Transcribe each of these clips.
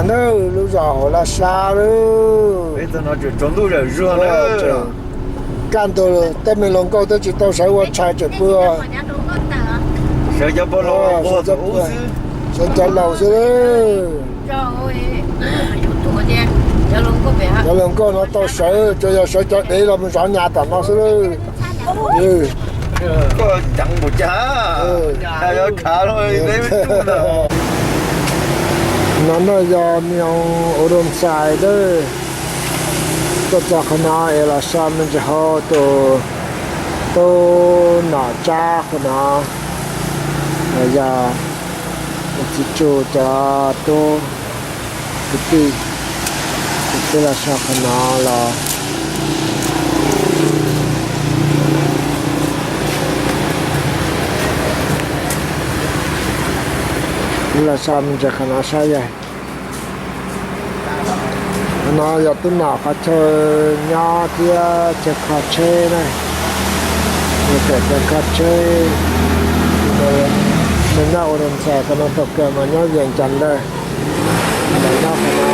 Nawb, lub zos hauv Laj Sab lawm. Kaj ntug tej me hluas nkauj twb tsis tau sawv ua tshais tseem pw. Sawv cov laus xwb. Cov hluas nkauj no tau sawv, tsuas yog sawv cov dev los mus zov nyas tom no xwb lawm. No no yog Mios Ua Doo Xais lawm. Tuaj txog qhov no es los so me ntsis hauv tus tub nom tsab qhov no, los yog txiv tsuj cov tub kwv tij, ces peb los so qhov no los. Peb los so me ntsis qhov no saib yog. Qhov no yog tub nom qhov chaw nyob thiab chaw kho tsheb na. Nws tawm chaw kho tsheb, nws nyob Ua Doo Xais, qhov no thaum kawg mas nyob Vias Cas ntawd. Nws nyob qhov no,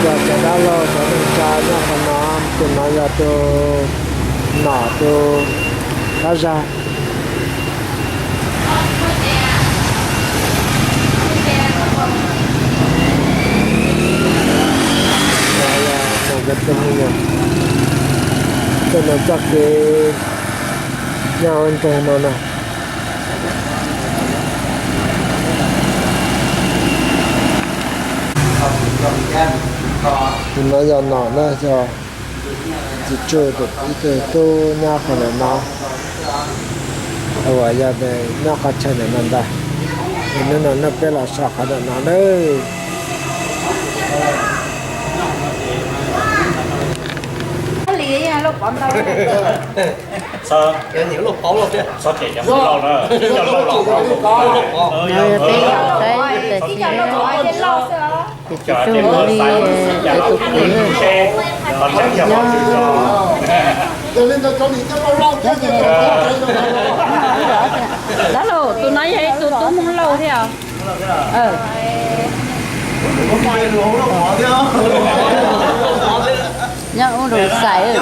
yog cov dab laug cov neej tsa nyob qhov no, tus no yog tus nom tus dab zag. Tej no txoj kev nyob hauv nroog no na. Tus no yog nom na, yog txiv tsuj tus ib tug tub nyob qhov ntawm no, uas yog nyob qhov chaw ntawm no ntag. Hnub no nej peb los so qhov ntawm no nawb. Ces tsis tsuj li tus kwv nyob dab laug, tus no yog ib tug tub Hmoob Lauj thiab. Nyob Ua Doo Xais.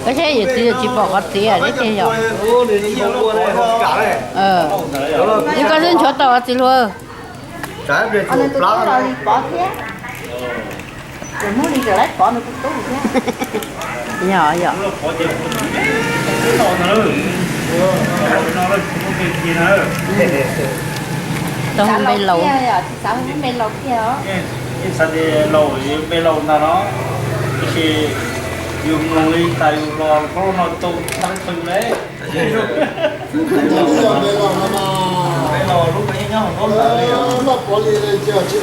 Koj saib yawm txiv tsis pom qhov txiv li tiag yom. Koj twb nchuav tau qhov txiv hluas. Yog yom. Tau hu npe laus. Xav tias laus, npe laus ntag no, tiam sis yus mloog li tas yus los plaub no tau txhab leej qhws lawm. Npe laus lub npe nyob hauv ntaub ntawv li os.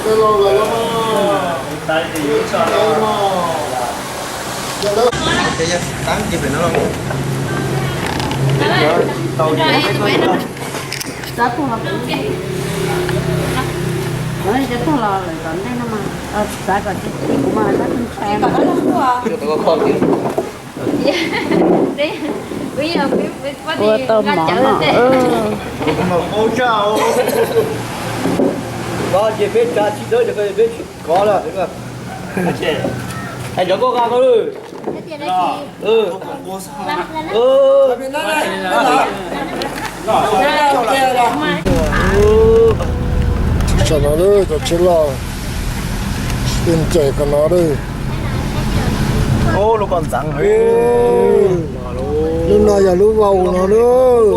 Npe laus lawm los. Tab sis pem no los. Tsis tau. Cov tuag los lawm tom ntej no mas, xav kom tsis txi kuv mas tab sis ntshai. Ua tau mov no. Ces peb tsa tsis dawb ces peb tsis kov lawm. Hais cov nkauj nqa koj lawm. Saum no lawm, cov tsheb loj, peb ncaim qhov no lawm. Lub ko ntxeev. Lub no yog lub vau no lawm.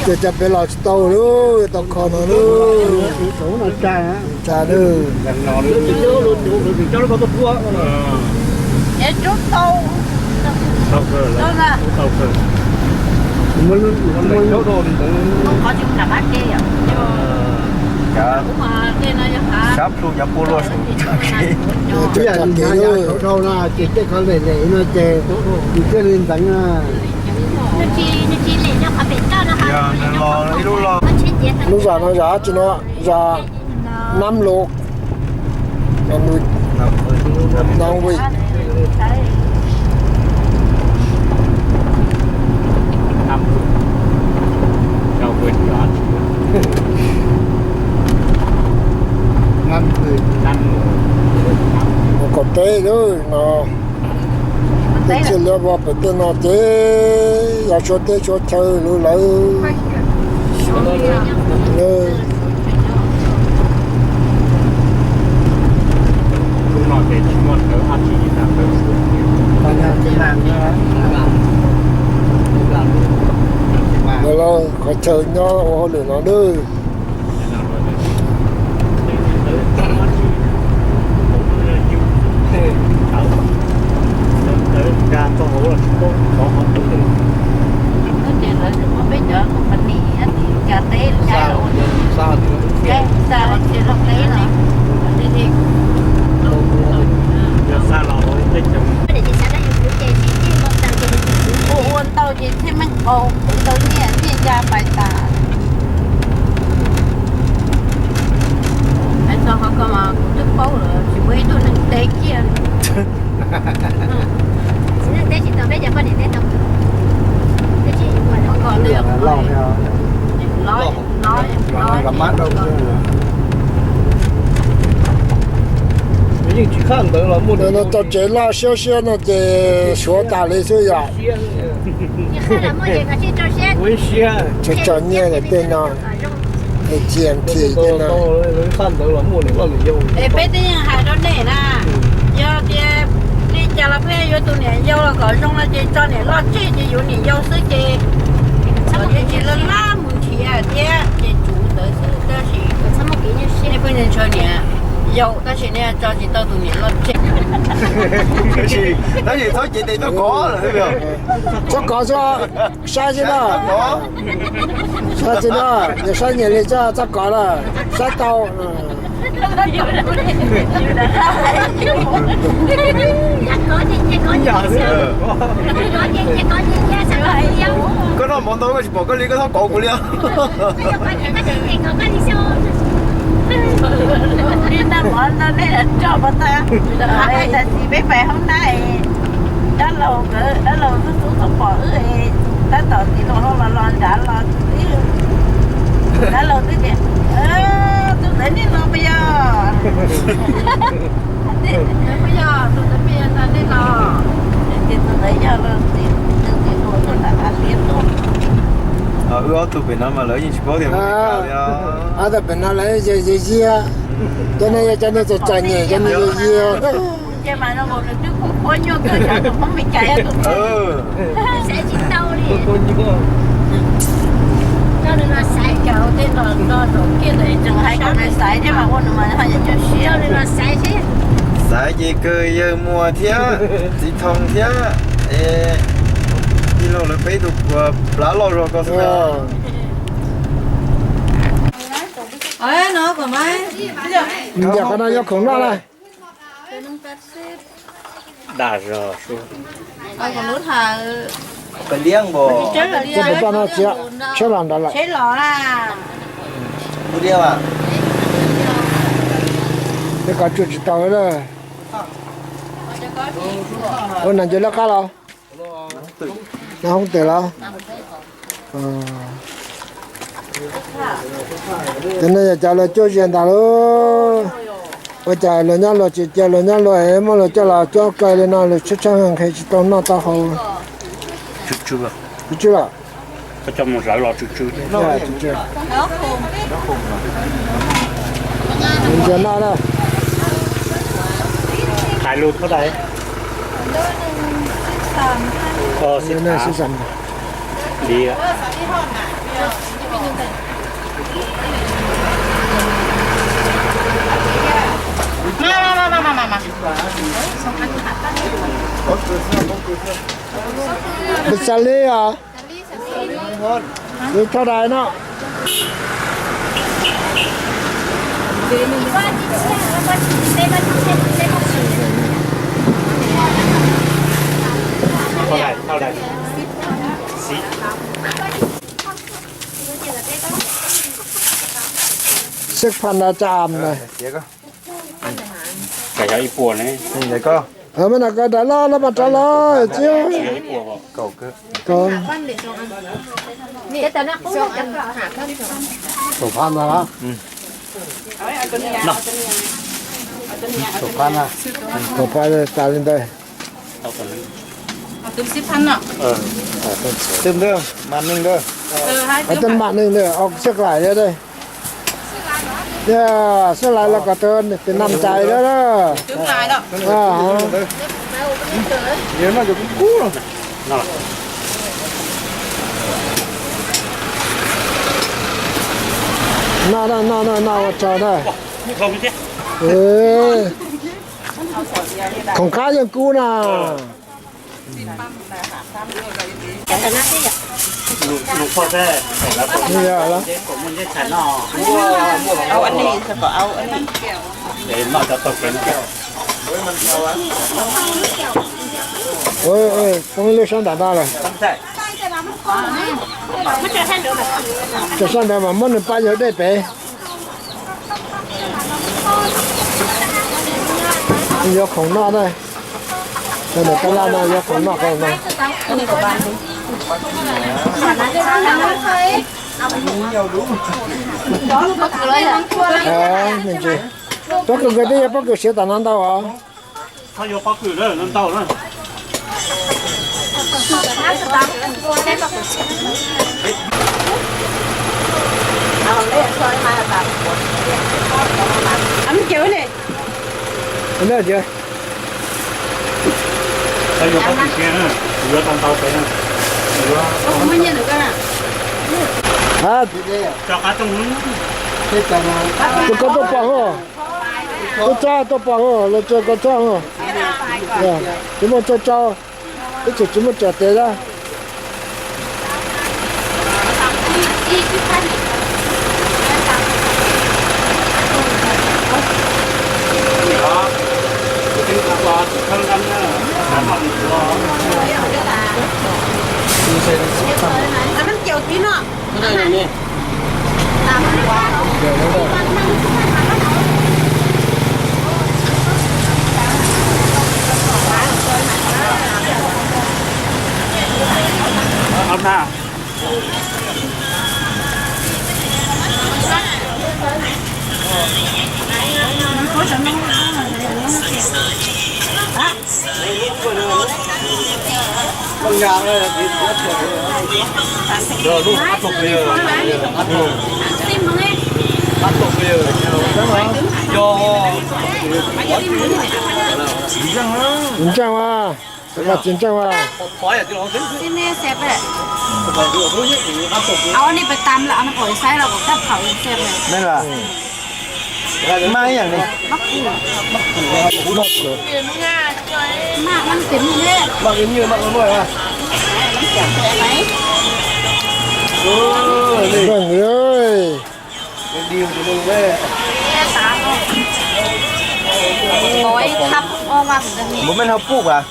Ces cov pem los tsis tau lawm, tau kho no lawm. Tsa lawm. Sab plhu nyob puag luaj saum. Ib yam li nyob saum rau no ces tej qhov lem lem no ces nws thiaj li ntxeev na. Yog nws los ib lub los. Lub zos no zos dab tsi no? Zos Nam Lus, Nam Vim. Peb lub no, peb txhia liab vog pem tej no ces yog suav teb suav chaw lawv. Qhov chaw nyob ua hauj lwm no nawb. Ua ua ntau ces thiaj meej qau, ntau nyiaj thiaj ya pais tas. Hais txog qhov ko mas kuv twb paub lawm, tsis muaj ib tug neeg teb kiag li. Tau tsev loj siab siab no ces suav tas li xwb yom. Tsis tso nyiaj lawm tej no, G M T tej no. Es peb twb yeej hais rau nej na, yog tias li cas los peb yuav tus niam yau los kom zoo no ces tso niam loj tseg ces yuav niam yau xwb ces tsis laj laj mus nrhiav thiab ces tsuv ntawd xwb tab sis nej pheej ntshaw niam yau tab sis nej tso tsis tau tus niam loj tseg. Tab sis txhob cev tes tuaj kov lawm. Txhob kov xwb, saib xwb na. Saib xwb na, yog saib nyiam li txhob kov lawm, saib tau. Koj noj mov ntau koj tsis pom koj li koj txhob kov kuv li. Li noj mov ntau nej tso pov tag, tam sim peb pais hoob nab, dab laug nkawd dab laug tub tub txhob pom wb, tab tom tiv los los los nrad los twb, dab laug twb tias, tus ntawd nej los puas yog? Puas yog tus ntawd puas yog ntag nej los? Ces tus ntawd yog los tiv, tiv hu tuaj nram hav liab tuaj. Wb ob tug pem no mas lawv yeej tsis paub tias mus li cas li. Ob tug pem no lawv ze ze ziab, cov no yog cov neeg txom txom nyem, cov neeg ze ziab. Ces mas no nkaus nws twb kuj qhuab nyuaj kawg, xyov tus Hmoob Meskas yog tus twg. Saib tsis tau li. Coj nws los xaiv, cov tej los no zaum kiag ntawd tseem hais kom nws xaiv thiab mas ua nws mas ho yam cov siab. Coj nws los xaiv seb. Xaiv ces kawg yawg Muas thiab txiv Thoo thiab, es tij laug lawv peb tug puas plab loj zog ko xwb. Ntiam qhov no nyob khoom noj lawm. Daj zog. Tsis pom toj no txiav, tsheb los nrad lawm. Tej kov tsuj tsis tau lawm. Ua nas ncuav laj qab los? Noj hoob twm los? Cov no yog cov luag cuab zias ntag lauj. Ua cas luag nyob luag tsis cia luag nyob luag es muab luag coj los cuab kaw li no, luag tshaib tshaib nqhis tsis tau noj tau haus. Tsw tsw los? Ntsia noj na. Hais lus thov dais. Sib xam. Peb xav li os. Li thov dais no. Xib phas na tsa am na. Mab na ko dag loj loj mas rov los txiv. Tus phab ntag los? Kaum phab tas li ntawd. Twb ntawd, mam neeg ntawd. Twb mam neeg ntawd, au, xib lais li, xib lais los kom tau pem nam cais lawm. Noj, noj, noj, noj ua tsaug na. Khoom qab yeej kub na. Poob ib lub sab nram no lawm. Cov sab nrad mas muab nws pab yawg dej pem. Yuav khoom noj na. Cov niam tab laj no yuav khoom noj khoom no. Pob kws nkawd twb yog pob kws siav tam no ntau os. Tus koj tuaj pom hos, tuaj tsa tuaj pom hos, los tsa koj tsa hos. Tsis muaj tsa tsa, ib txhia tsis muaj tsa tes lawm. Tsis ntseeg as, tsis ntseeg as. Maj ib yam li. Npawg, mus mej ho puj as.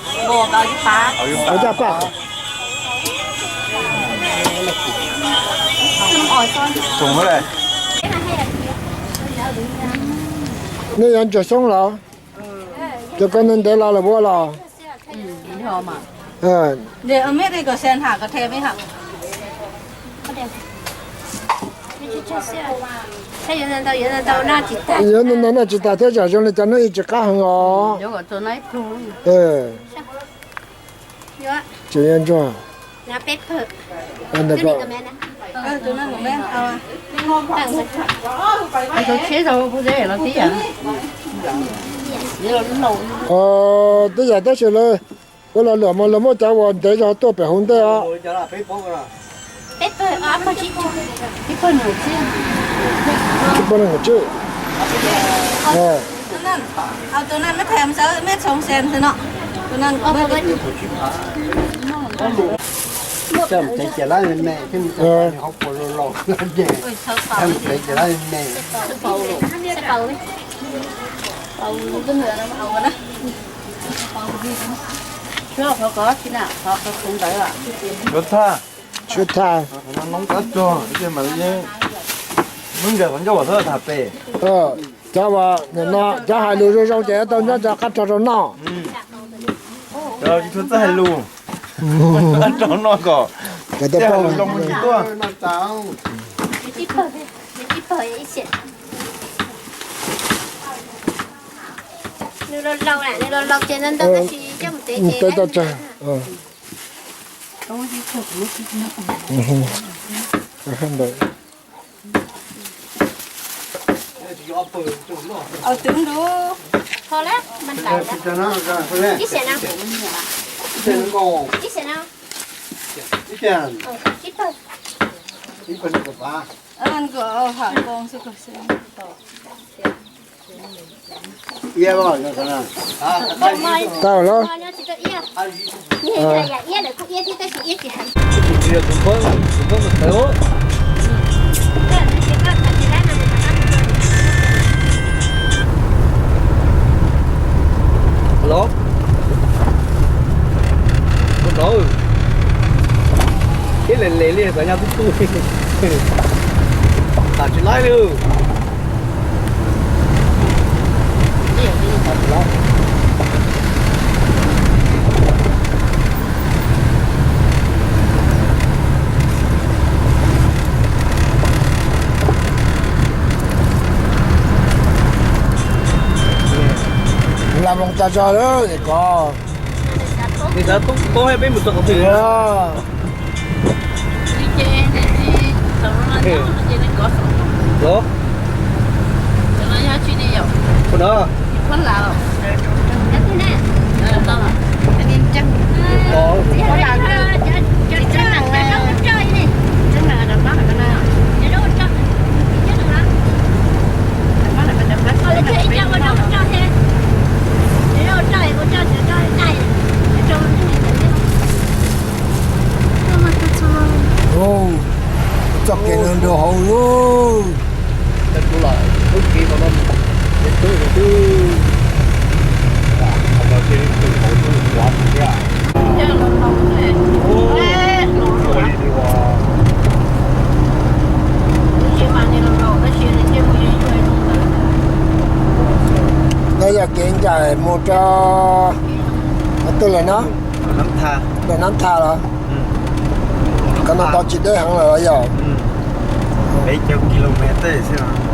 Nej yuav ntsuag xyoob los? Cov koj ntev ntev los lawm ua los? Yuav ntau ntau noj tsis tas thiab, zam zoo li cov no ib tsis qab heev os. Tseem yuav ntsuag. Twb yam tab sis lawv ua los luam mas lawv muab cov uas ntev zog tuaj pem hauv ntej os. Tsis poj niam tswj. Tshuav tag. Cov uas nim no cov hais lus zoo zoo ces yuav tau nyob rau qab rog rau noj. Tsis txawj hais lus, qab rog noj kom tej hais lus zoo mus tsis tuaj. เดี๋ยวที่เปิดเดี๋ยวที่เปิดอีกเสียง เ Nws laus laus na, nws laus laus ces ntau ntau tab sis coj mus tev ces tau tsawg. Twb nrub. Ib xees no. Ib xees no. Ib pawg. Tau los. Los, tus nov, thiab les les li xav nyab tub tub, tham tsis laib li. Lam Loos tas zog lawm es koj. Nws xav toob toob peb mus txog qhov twg. Los, ua no, Txoj kev no nrau hauv lauj. No yog kev ncaim mus rau qhov twg lawm no? Ntawm Nab Tha los? Qhov no tau tsis deb heev lawm yog?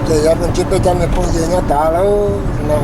Ces yog ntsib peb cov me phooj ywg nyob tod lawm no.